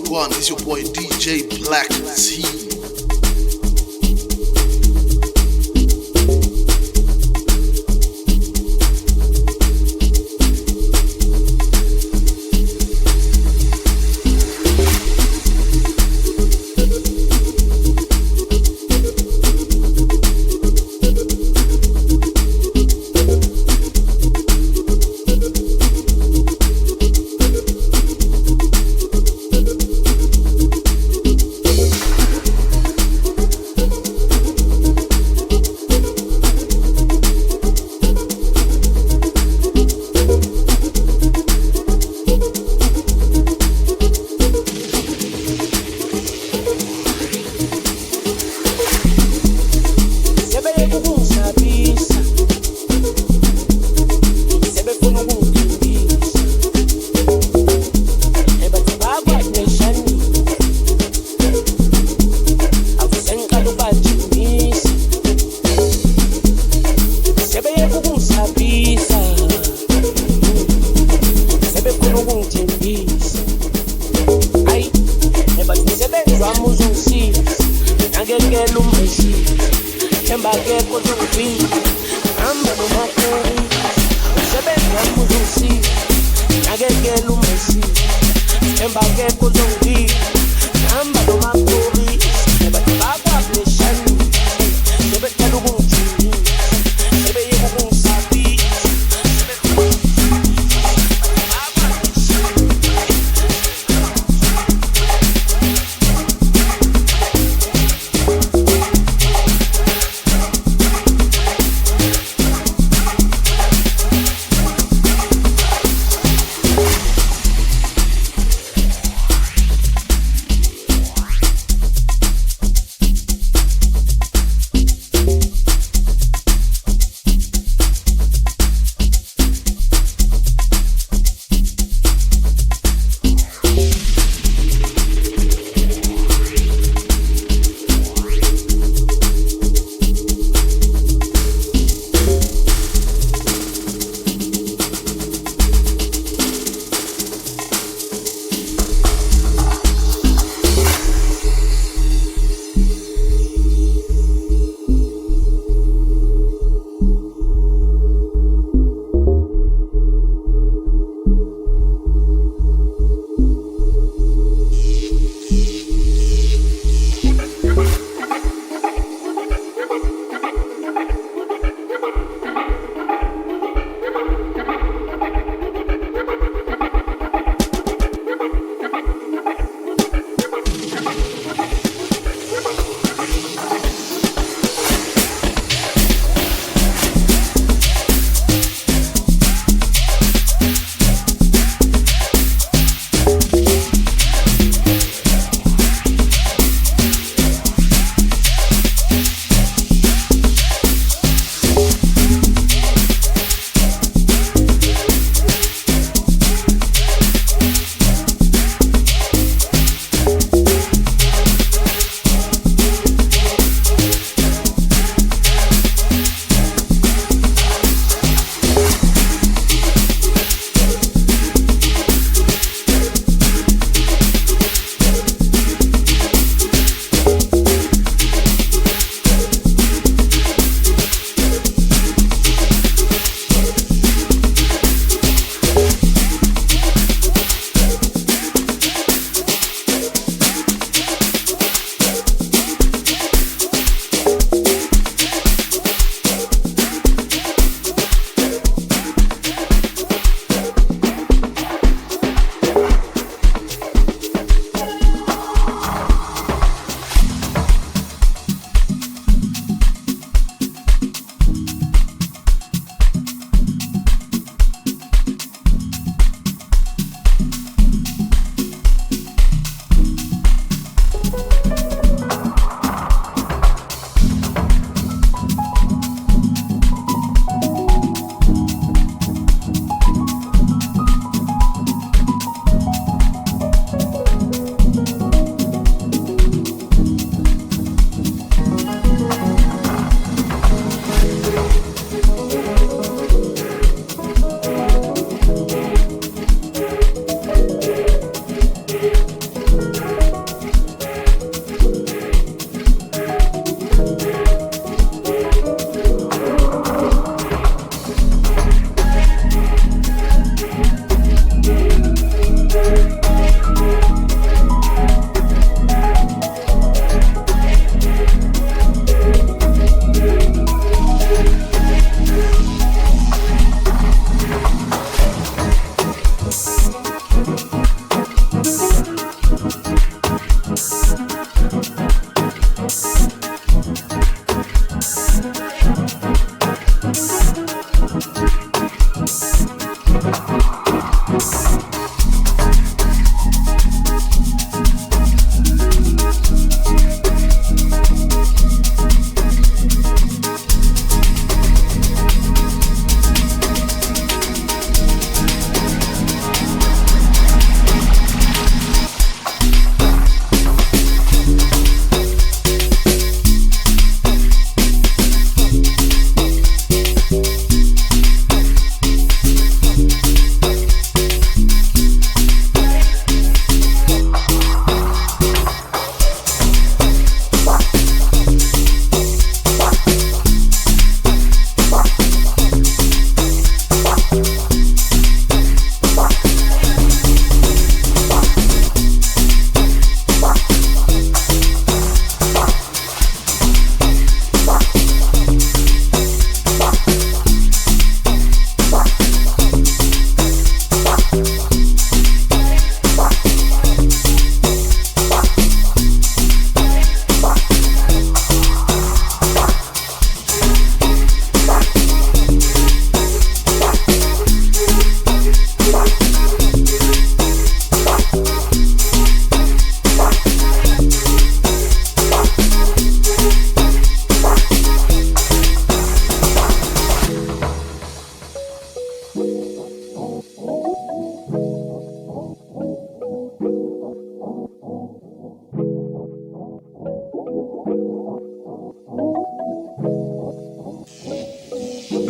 Wagwan, it's your boy DJ Black T.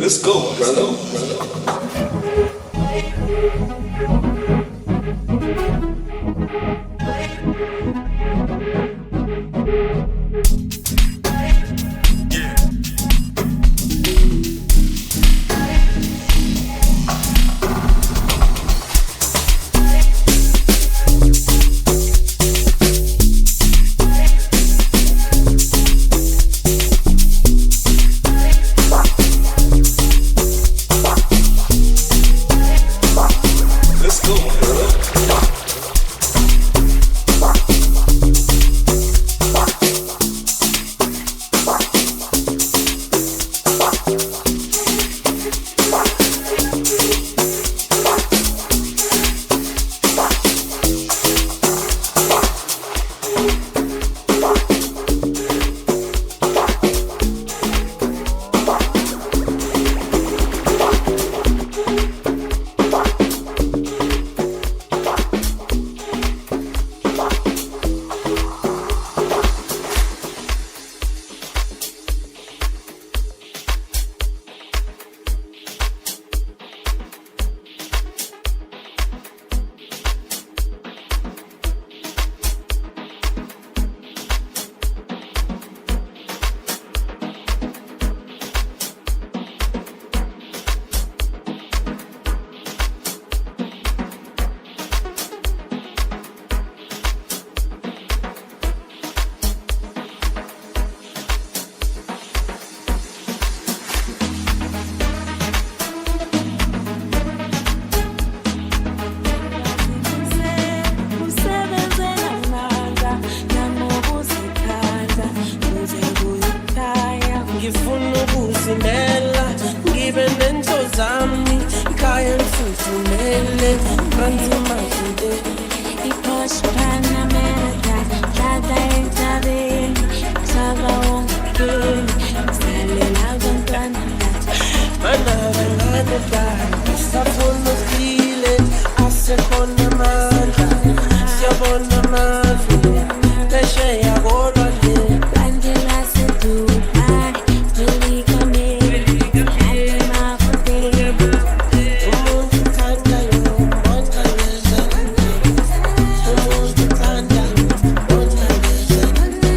Let's go, brother. Let's go, brother. Ngifuna ukuzimela ngibe nento zami ikhaya lifudumele phansi manje. I-Porsche Panamera dlala entabeni mhlaba wonke salela abantwana. Mana kancane dala safuna usiphile asekhona amandla siyabona amazwe phesheya kolwandle. Lwandle lwaseDubai lelikamela hlale emahhotela. Umuntu uthandayo umbona ngezandla, umuntu uthandayo umbona ngezandla.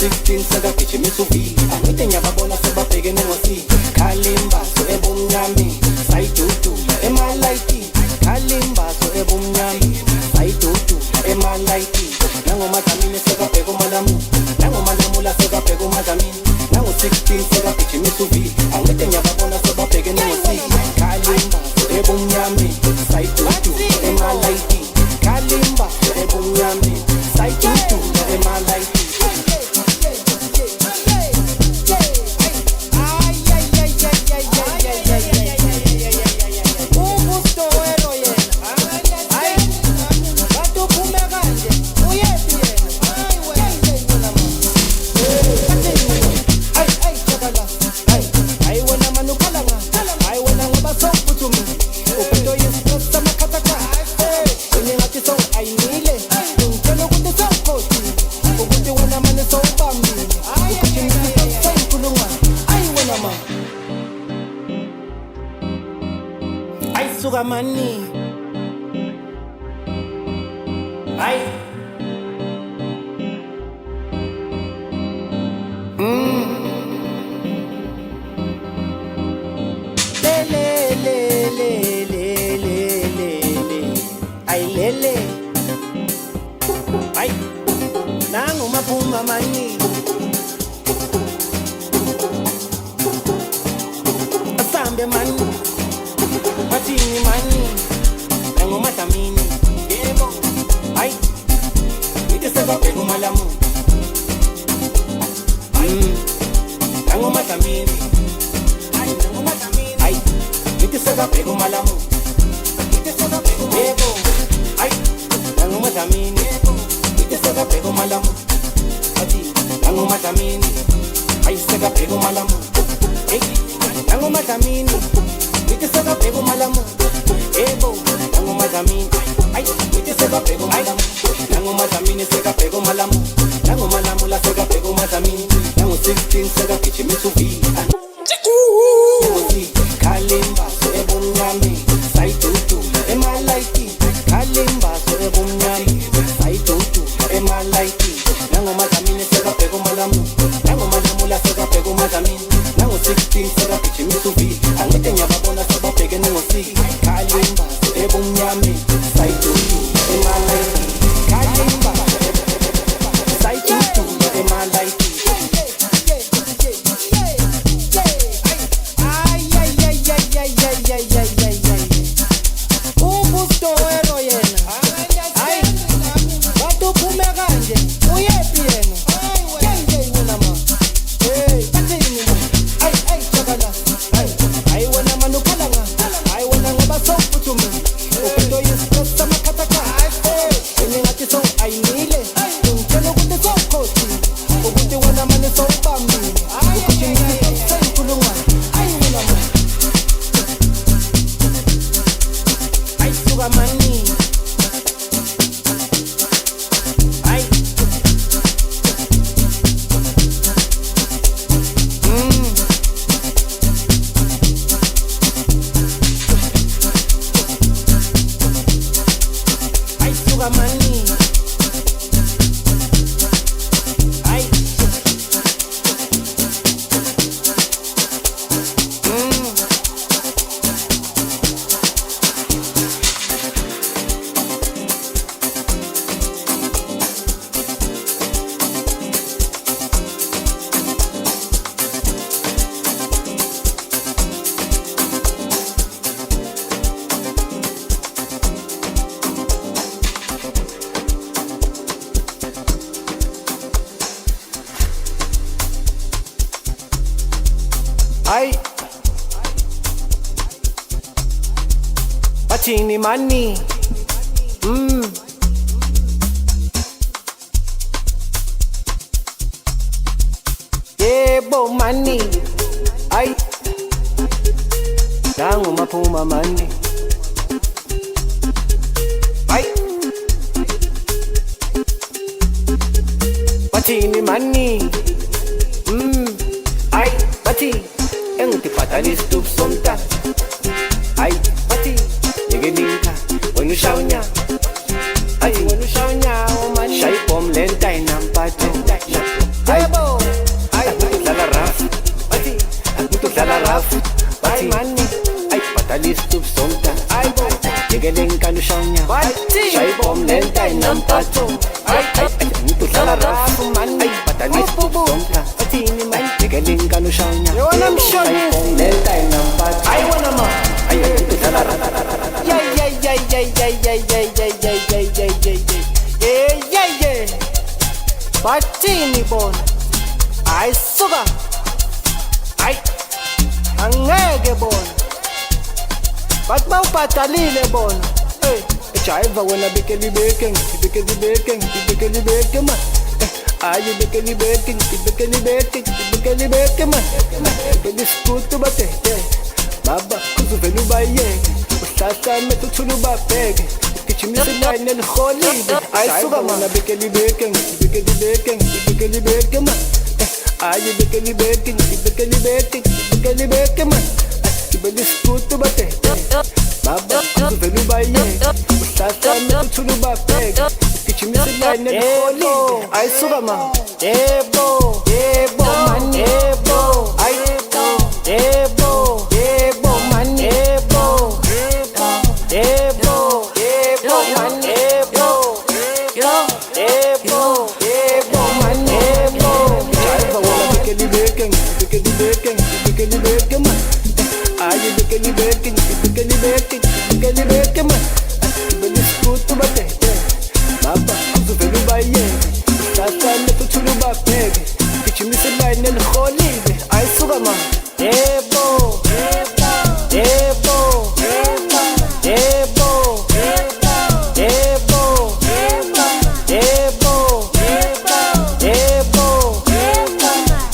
16 sekagijimisa uV. Angithi ngiyababona sebabhekene ngo-C. Khalimba so ebumnyameni. Suka mani. Ay. Le le le le le le le le. Ay lele. Ay. Nangu maphuma mani. Asambe mani. Bathini mani. Nangu madlamini. Yebo. Ay. Ngithi sebabheka umalamu. Nangu madlamini. Ay, nangu madlamini. Ay. Ngithi sebabheka umalamu. Ngithi sebabheka. Yebo. Ay. Nangu madlamini. Ngithi sebabheka umalamu. Athi nangu madlamini. Ay sekabheka umalamu. Hey, nangu madlamini. Ngithi sekabheka umalamu. Yebo, nangu madlamini. Ay, ngithi sekabheka umalamu. Nangu madlamini sekabheka umalamu. Nangu malamula sekabheka umadlamini. Nangu 16 sekagijimisa uV. Kalimba so ebumnyameni sayidudu emalayiti. Kalimba so ebumnyameni sayidudu emalayiti. Nangu madlamini sekabheka umalamu. Nangu malamula sekabheka umadlamini. Nangu 16 sekagijimisa uV. Angithi ngiyababona sebabhekene ngo-C. Kalimba so ebumnyameni sayidudu emalayiti. Kalimba sayidudu emalayiti. Ubustowero yena. Hayi, wathi uphume kanje, uyephi yena? Hey, wena ma. Hey, bathini ma? Ay, ay, chakala. Ay, ay wena man ukhala nga. Ay wena ngoba sowuphuthuma. Uphethwe yi-stress samakhathakhatha. Hey, wena ngathi sowuayinile. Ungitshela ukuthi sowukhohlile. Ukuthi wena mane sowubambile. Ugijimisa isitofu seyinkulungwane. Ay wena ma. Ay suka mani. Ay. Ay suka mani. Ay. Ay. Bathini mani. Yebo mani. Ay. Nangu maphuma mani. Ay. Bathini mani. Ay, bathi engithi bhadala isituphu somntana. Ay, bathi yekelinka wena ushaya unyawo. Ay, wena ushaya unyawo mani. Shaya ibhomu lento ayinampatho. Yebo. Ay, umuntu udlala rough. Bathi umuntu udlala rough. Bathi mani. Ay, bhadala isituphu somntana. Ay bo. Yekelinka ushaya unyawo. Bathi. Shaya ibhomu lento ayinampatho. Ay, ay, umuntu udlala rough. Mani. Ay, bhadala isituphu somntana. Bathini mani? Yekelinka ushaya unyawo. Yewona mshonisi. Shaya ibhomu lento ayinampatho. Ay wena ma. Ay, umuntu udlala rough. Yeah yeah yeah yeah yeah yeah yeah yeah yeah yeah yeah yeah yeah yeah yeah. Bathini bona? Ay suka. Ay. Angeke bona. Bathi bawubhadalile bona. Hey, Jive wena beke libeke beke libeke beke libeke ma. Ayi beke libeke beke libeke beke libeke ma. Beke isikutu batete. Baba kuzovela ubayeke. Uhlahla uthula ubabheke. Ugijimisa ilayini eliholile. Ay suka ma. Wena beke libeke beke libeke beke libeke ma. Ayi beke libeke beke libeke beke libeke ma. Gibela isikutu batete. Baba uzovela ubayeke. Uhlahla uthula ubabheke. Ugijimisa ilayini eliholile. Ayisuka ma. Yebo, yebo man, yebo. Ay, yebo, yebo man, yebo. Yebo, yebo man, yebo. Yebo, yebo man, yebo. Jive wona bekeli beke, bekeli beke, bekeli beke man. Ayi bekeli beke, bekeli beke, bekeli beke man. Gibela isikutu batete. Baba uzovela ubayeke. Uhlahla uthula ubabheke. Gijimisa ilayini eliholile. Ayisuka ma. Yebo, yebo, yebo, yebo, yebo, yebo,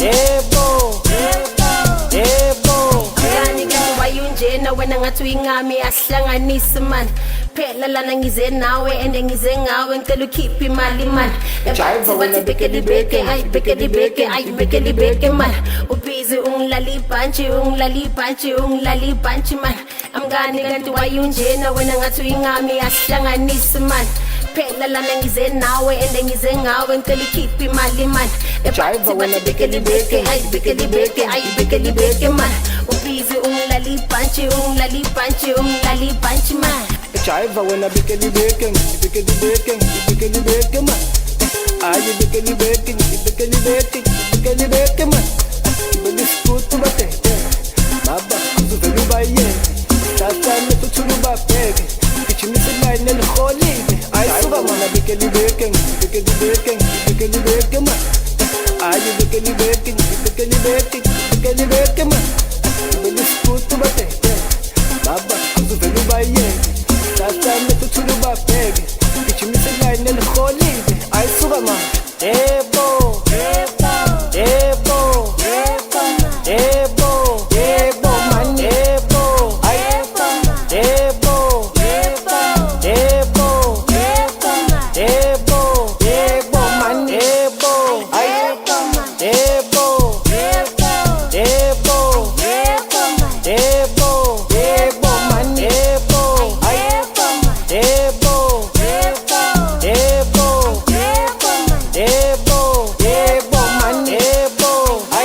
yebo, yebo. Ngani kanti wayunjena wena ngathi uyingami asihlanganisi man. Phela lana ngize nawe ende ngize ngawe ngicela ukhiphe imali man. Jive wena Bathi bekeli beke, ay bekeli beke, ay bekeli beke man. Ubhizi ungilala ibhantshi, ungilala ibhantshi, ungilala ibhantshi man. Amngani kanti wayunjena wena ngathi uyingami asihlanganisi man. Phela lana ngize nawe ende ngize ngawe ngicela ukhiphe imali man. Jive wena Bathi bekeli beke, ay bekeli beke, ay bekeli beke man. Ubhizi ungilala ibhantshi, ungilala ibhantshi, ungilala ibhantshi man. Jive wena bekeli beke, bekeli beke, bekeli beke man. Ayi bekeli beke, bekeli beke, bekeli beke man. Gibela isikutu batete. Baba uzovela ubayeke. Uhlahla uthula ubabheke. Gijimisa ilayini eliholile. Ayisuka wena bekeli beke, bekeli beke, bekeli beke man. Ayi bekeli beke, bekeli beke, bekeli beke man. Gibela isikutu batete. Baba uzovela ubayeke. Uhlahla uthula ubabheke. Gijimisa ilayini eliholile. Ayisuka ma. Yebo, yebo, yebo, yebo man, yebo. Ay, yebo, yebo, yebo, yebo man, yebo. Ay, yebo, yebo, yebo, yebo man, yebo. Ay, yebo, yebo, yebo, yebo man, yebo. Ay.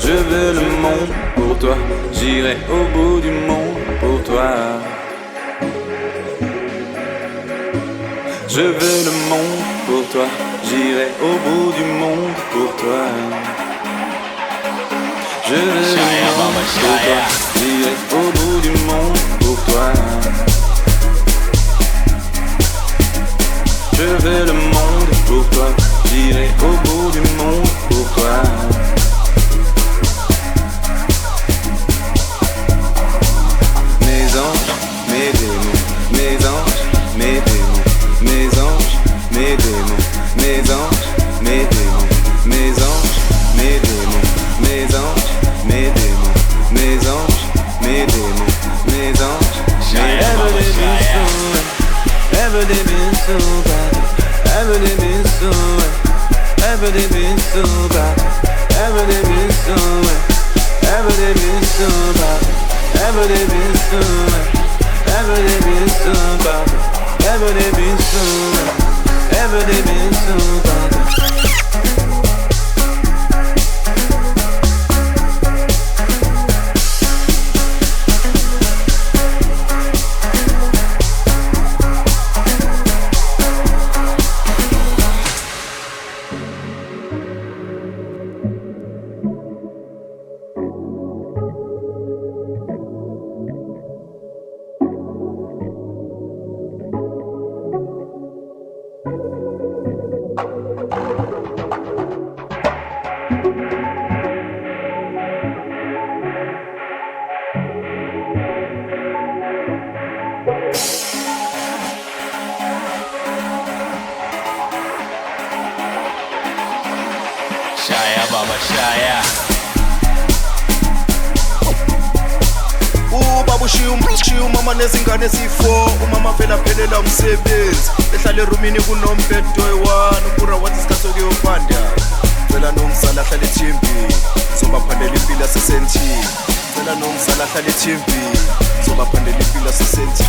Je veux le monde pour toi, j'irai au bout du monde pour toi. Je veux le monde pour toi, j'irai au bout du monde pour toi. Je veux le monde pour toi, j'irai au bout du monde pour toi. Je veux le monde pour toi, j'irai au bout du monde pour toi. Mes anges, mes démons, mes anges, mes démons, mes anges, mes démons, mes anges, mes démons, mes anges, mes démons, mes anges, mes démons, mes anges, mes Everything been so bad, everything been so bad, everything been so bad, everything been so bad, everything been so bad, everything been so bad, everything been so bad. Shaya baba shaya. Ubaba ushiya umama nezingane ezi-4. Umama vele aphelela umsebenzi, ehlala erumini kunombhedo oyi-1. Ukura wathi isikhathi sokuyofanda, cela nomzala ahlale ethembeni, zobaphandela impilo yasesentini. Cela nomzala ahlale ethembeni, zobaphandela impilo yasesentini.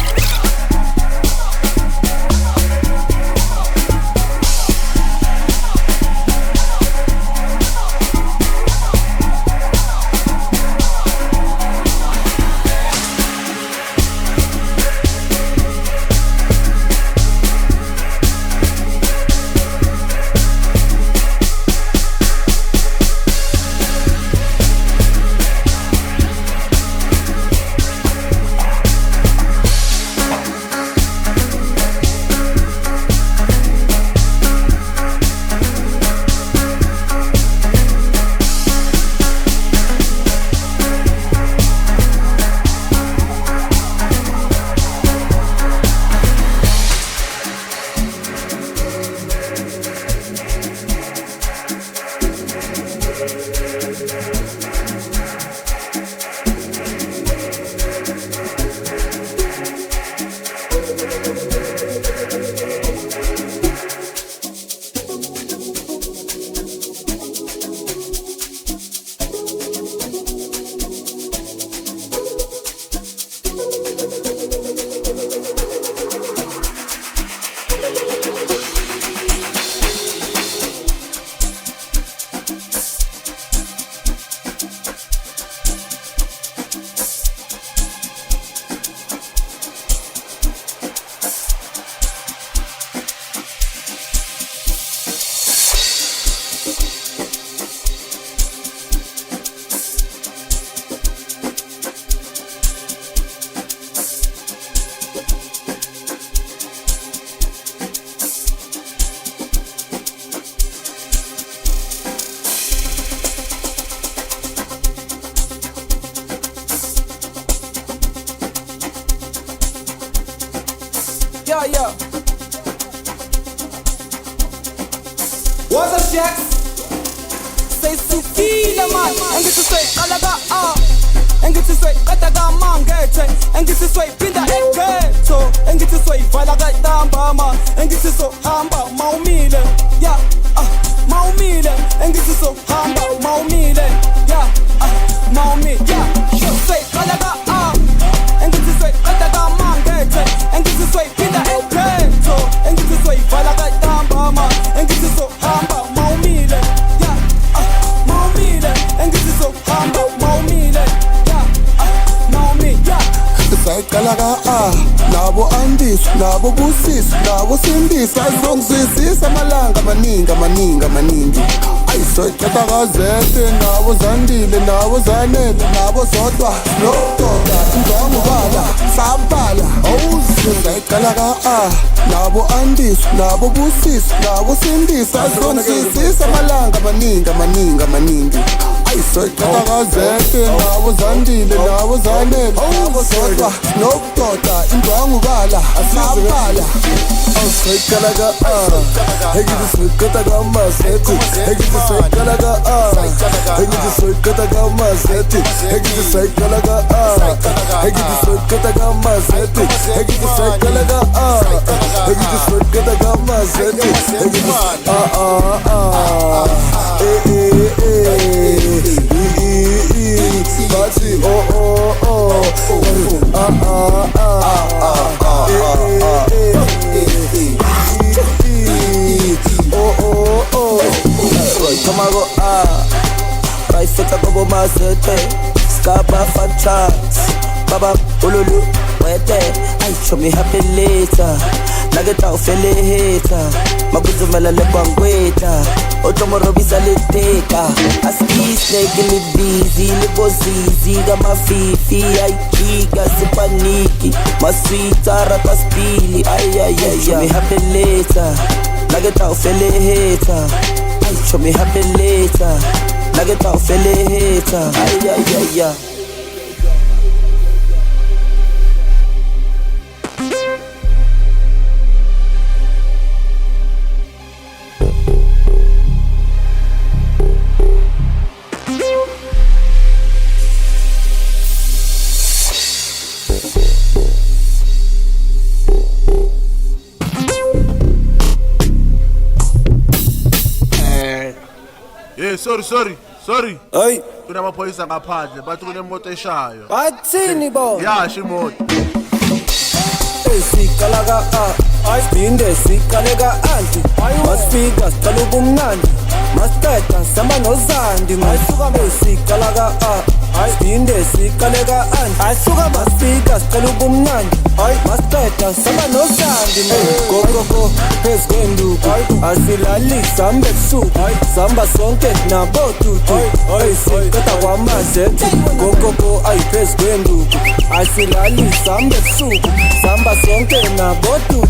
Yeah, yeah. What's up, Jax? Say Sukila, man. And get to say, Alaga, ah. And get to say, Kataga, man, get it. And get to say, Pinda, Eketo. And get to say, Valaga, Dambama. And get to so, Hamba, Maumile. Yeah, ah, Maumile. And get to so, Hamba, Maumile. Yeah, ah, Maumile. Yeah, say, Alaga, ah. And get to say, Kataga, man, get it. And get to say, Pinda, Eketo. And get to say, Valaga, Dambama. And get to so, Hamba, Maumile. Yeah, ah, Maumile. And get to so, Hamba, Maumile. Yeah, ah, Maumile. Yeah. Sayiqala ka-A, nabo Andis, nabo Busisi, nabo Sindisi. Ayizongizwisisa amalanga amaningi amaningi amaningi. Ayisoyiqeda kaZete, nabo Zandile, nabo Zanele, nabo Zodwa, nokudoda ingangubala, sabala. Sayiqala ka-A, nabo Andis, nabo Busisi, nabo Sindisi. Ayizongizwisisa amalanga amaningi amaningi amaningi. Ayisoyiqeda kaZete, nabo Zandile, nabo Zanele, nabo Zodwa, nokudoda indwangubala, sabala. Sayiqala ka-A, engithi soyiqeda kaMazethi, engithi soyiqala ka-A, engithi soyiqeda kaMazethi, engithi soyiqala ka-A, engithi soyiqeda soyiqeda kamazethi. Engithi soyiqala ka A, engithi soyiqeda kamazethi. Engithi A A A E E E E E E bathi o o o A A A E E E E O O O. Thoma go A, ra ifetsa ko bo mazete, ska ba fa chance, baba ululu wete. Ay chomi happy later, nna ke tla o felehetsa, makudzumela le kwangwetla, o tlo mo robisa leteka. Askisle ke le busy le bozizi ka mafifi, ai jika se paniki, maswitsa rata spili. Ay ay ay, chomi happy later, nna ke tla o felehetsa. Ay chomi happy later, nna ke tla o felehetsa. Ay ay ay ay. Hey, sorry, sorry, sorry. Hey. Kunamaphoyisa ngaphandle bathi kunemoto eshayo. Bathini bo? Yasho imoto. Siqala ka A, siphinde siqale ka anti. Masifika siqala ubumnandi, masiqeda sihamba noZandi man. Siqala ka A, siphinde siqale ka anti. Masifika siqala ubumnandi, masiqeda sihamba noZandi man. Go go go, phezu kwenduku, asilali sihamba ebusuku, sihamba sonke nabodudu. Siqeda kwamazethi, go go go, ayi phezu kwenduku, asilali sihamba ebusuku, sihamba sonke nabodudu.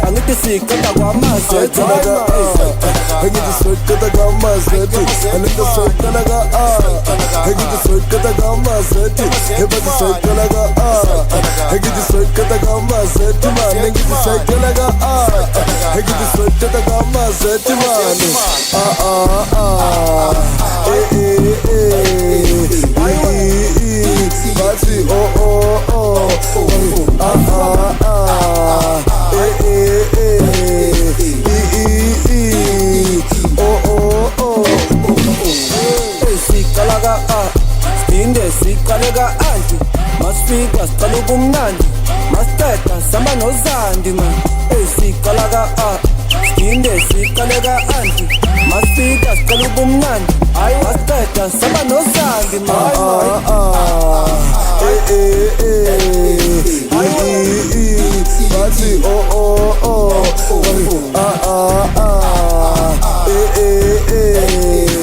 Angithi siqeda kwamazethi, engithi soyiqeda kamazethi. Angithi soyiqala ka A, engithi soyiqeda kamazethi. Ebathi soyiqala ka A, engithi soyiqeda kamazethi man. Engithi soyiqala ka A, engithi soyiqeda kamazethi man. A A A E E E E E bathi o o o A A A E E E E E E O O O. Siqala ka A, siphinde siqale ka anti. Masifika siqala ubumnandi, masiqeda sihamba noZandi man. Siqala ka A, siphinde siqale ka anti. Masifika siqala ubumnandi, masiqeda sihamba noZandi man. A A E E E E E bathi o o o A A A E E E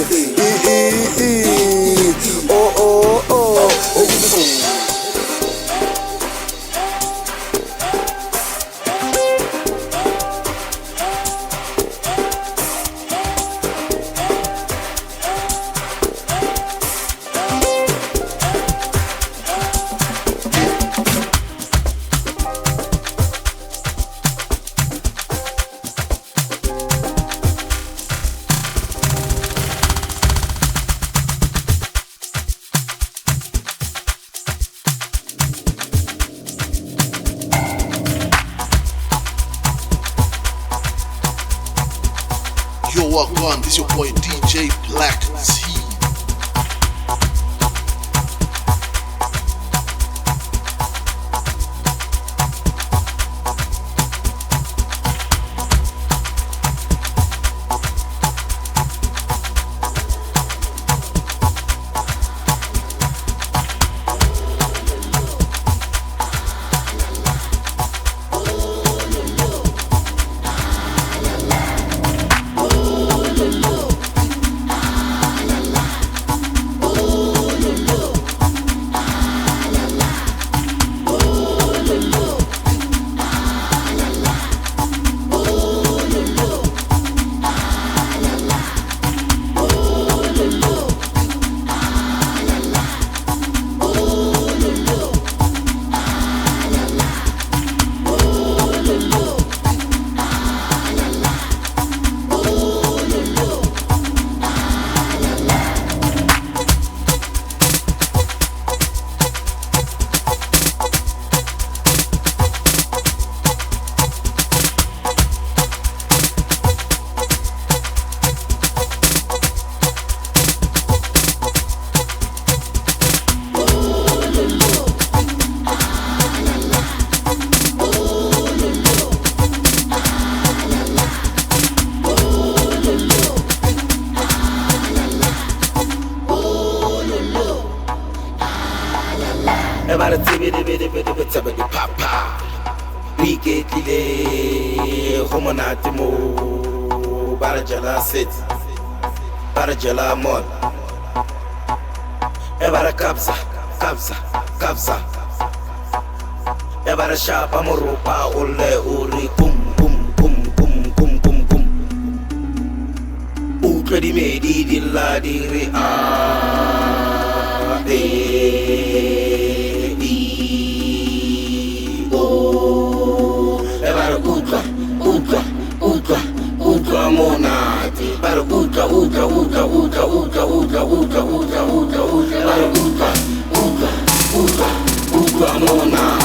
E E E O O O. Yo, what on? This your boy DJ Black T. Tebe tebe di papa. We iketlile go monate mo ba re jela setse ba re jela mola e ba re kabza kabza kabza e ba re shapa moropa o lle o re kum kum kum kum kum kum kum utlwe dimedi di lla di re a e i o e ba re utlwa utlwa utlwa utlwa monate ba re utlwa utlwa utlwa utlwa utlwa utlwa utlwa utlwa utlwa utlwa ba re utlwa utlwa utlwa utlwa monate.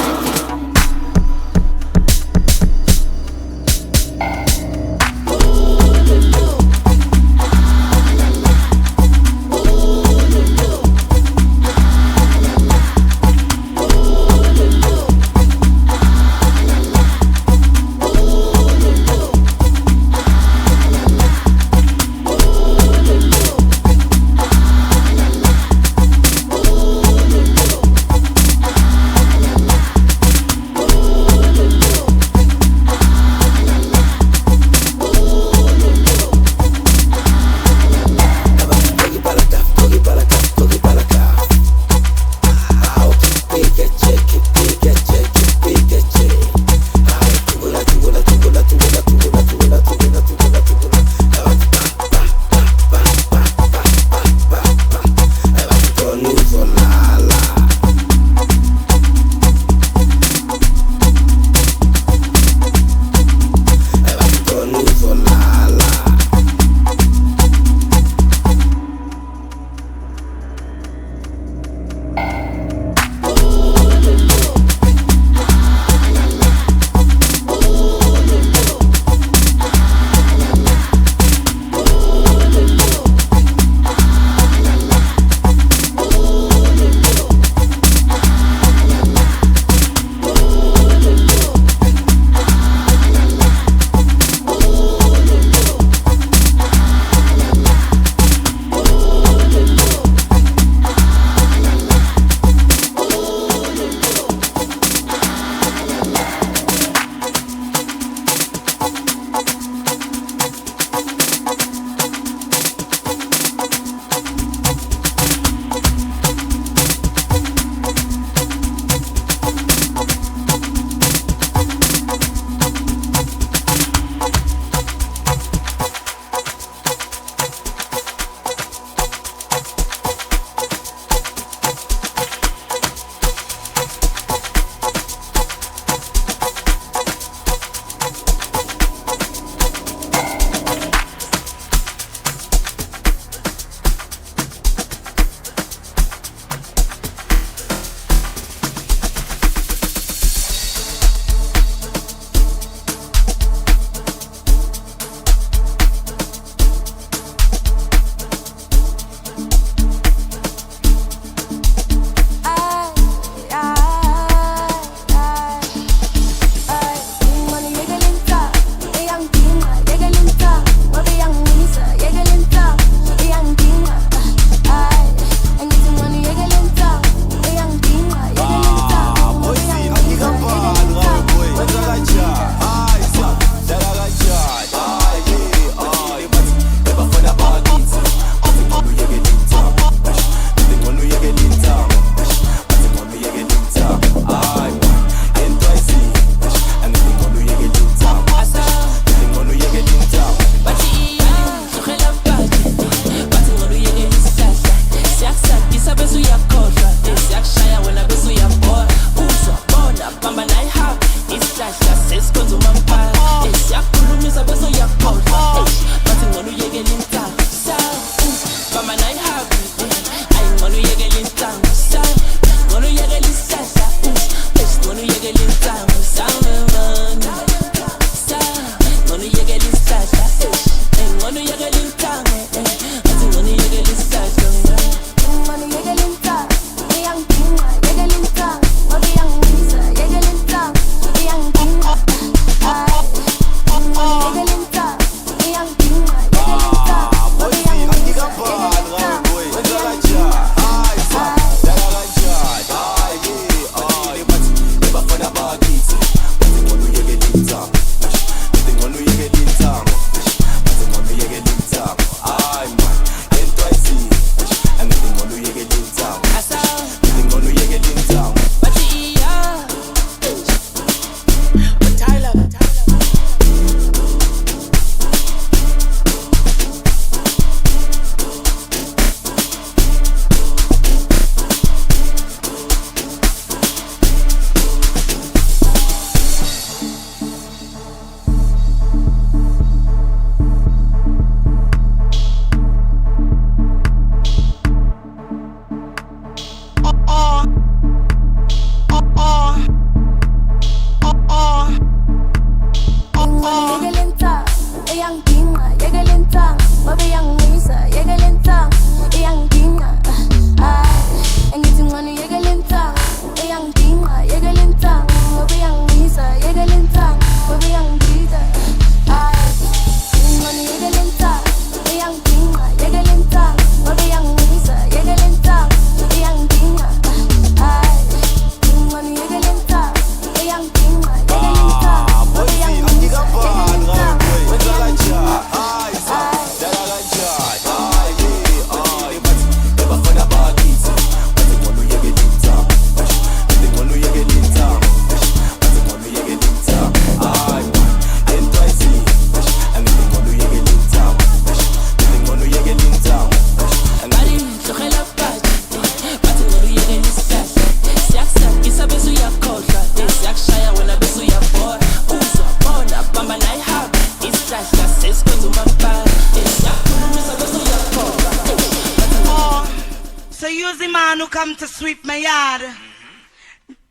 come to sweep my yard.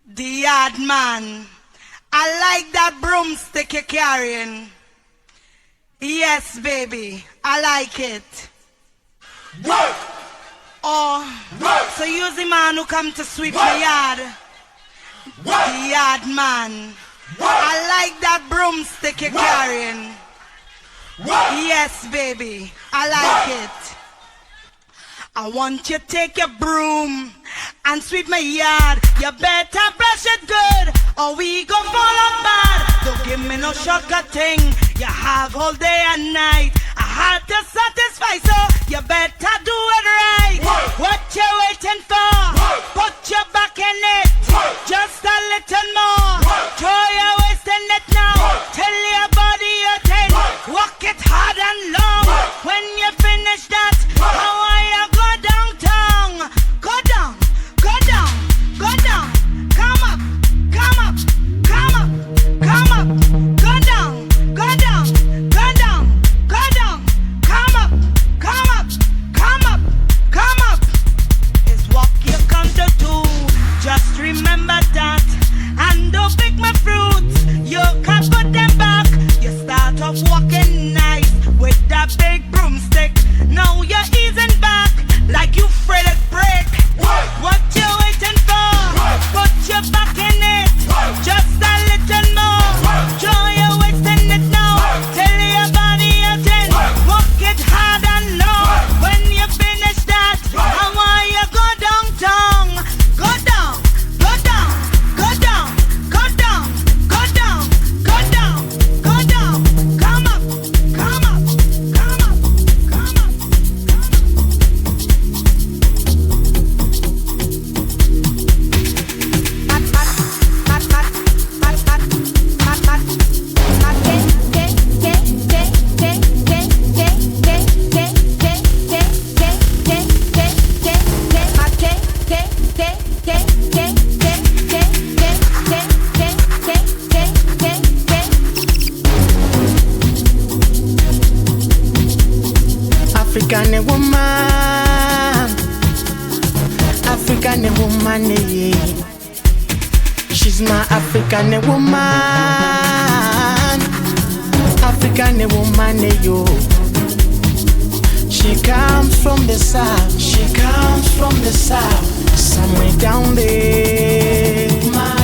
The yard man. I like that broomstick you're carrying. Yes, baby, I like it. Work! Oh, work! So you're the man who come to sweep work. My yard. Work! The yard man. Work! I like that broomstick you're work. Carrying. Work! Yes, baby, I like work. It. I want you to take your broom and sweep my yard. You better brush it good or we gon' fall up bad. Don't give me no shortcut thing. You have all day and night. I had to satisfy, so you better do it right. Work. What you waiting for? Work. Put your back in it. Work. Just a little more. Work. Throw your waist in it now. Work. Till your body attend. Work. Walk it hard and long. Work. When you finish that, work. How are you go downtown? Go down, go down, go down. Come up, come up, come up, come up. Go down, go down, go down, go down. Come up, come up, come up, come up. It's what you come to do. Just remember that. And don't pick my fruits. You can't put them back. You start off walking nice with that big broomstick. Now you're easing back like you afraid it break. Work. What you waiting for? Work. Put your back in it. Work. Just a little more. Work. Throw your waist in it now. Work. Till your body attend. Work. Walk it hard and long. Work. When you finish that, work. I want you go downtown. Go down, go down, go down, go down, go down, go down, go down. Come up, come up, come up, come up. African woman, African woman, yeah. She's my African woman, African woman, yo. She comes from the south, she comes from the south, somewhere down there. My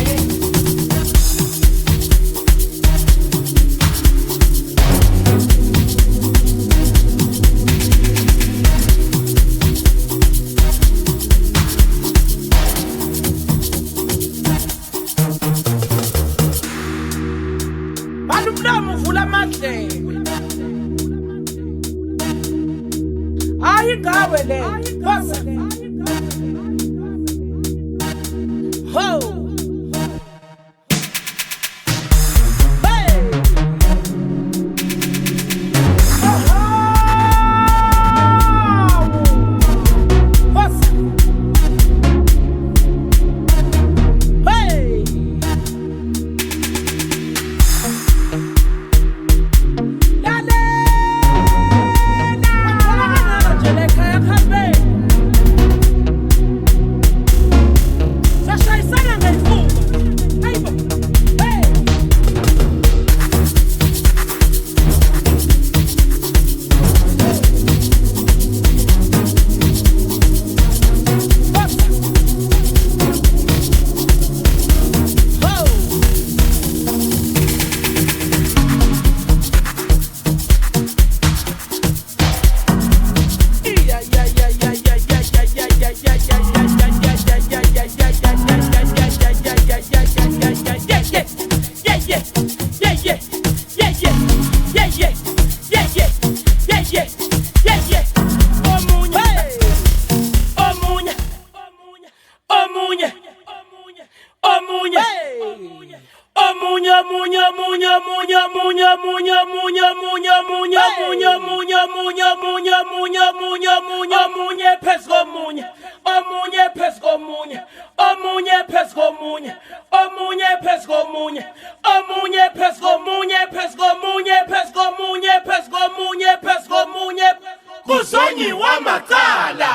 Kuzonyiwa macala.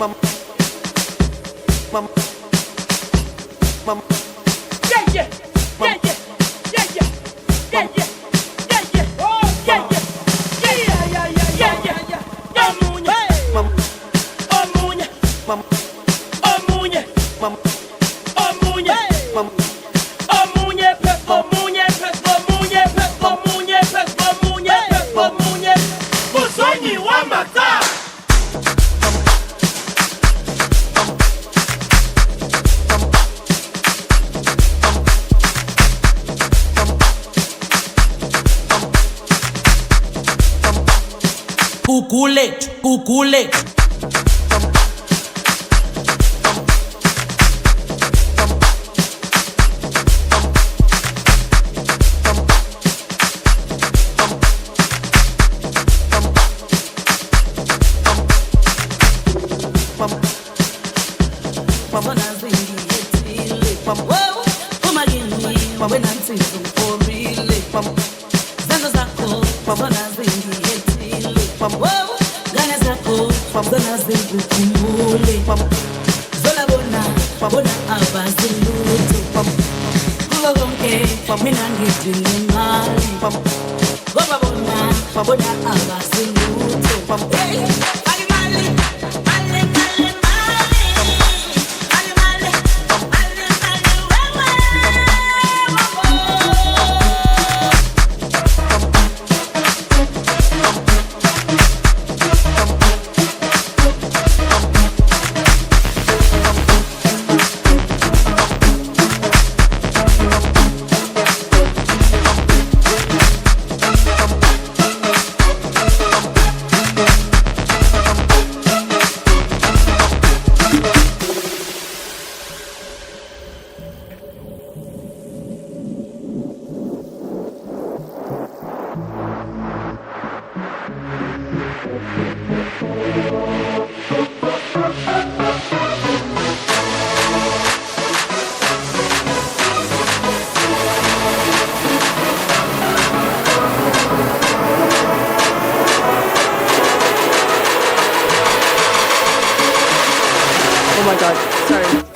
Yeah, yeah, yeah, yeah, yeah, yeah, yeah, yeah, yeah, yeah, oh, yeah, yeah, yeah, yeah, yeah, yeah, yeah, yeah. Omunye, omunye, omunye, omunye, omunye, omunye, omunye, omunye, omunye, omunye. Muzonyi wa mata. Gugulethu, Gugulethu. Oh my God, sorry.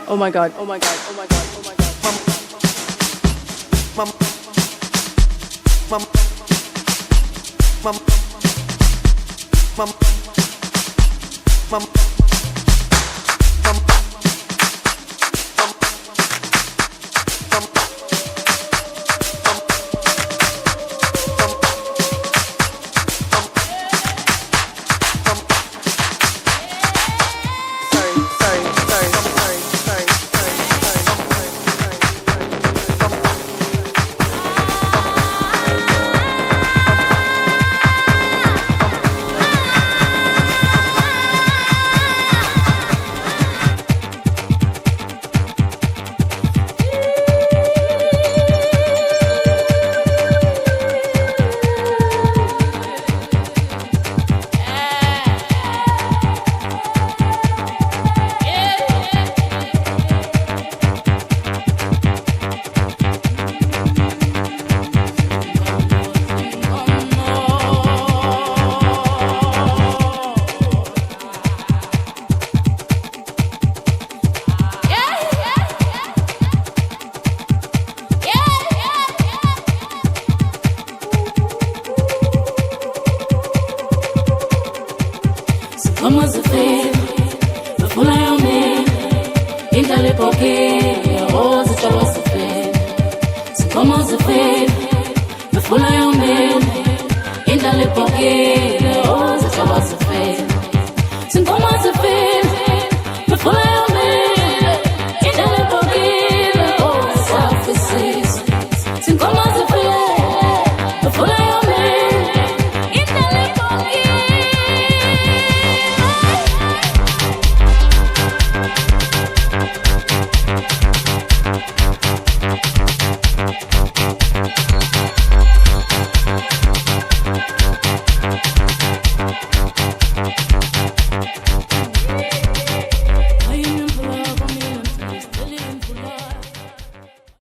Oh my God, oh my God, oh my God, oh my God. Mom, mom, mom, mom, mom, Indlela ibhokile, oh, zithoba zifile.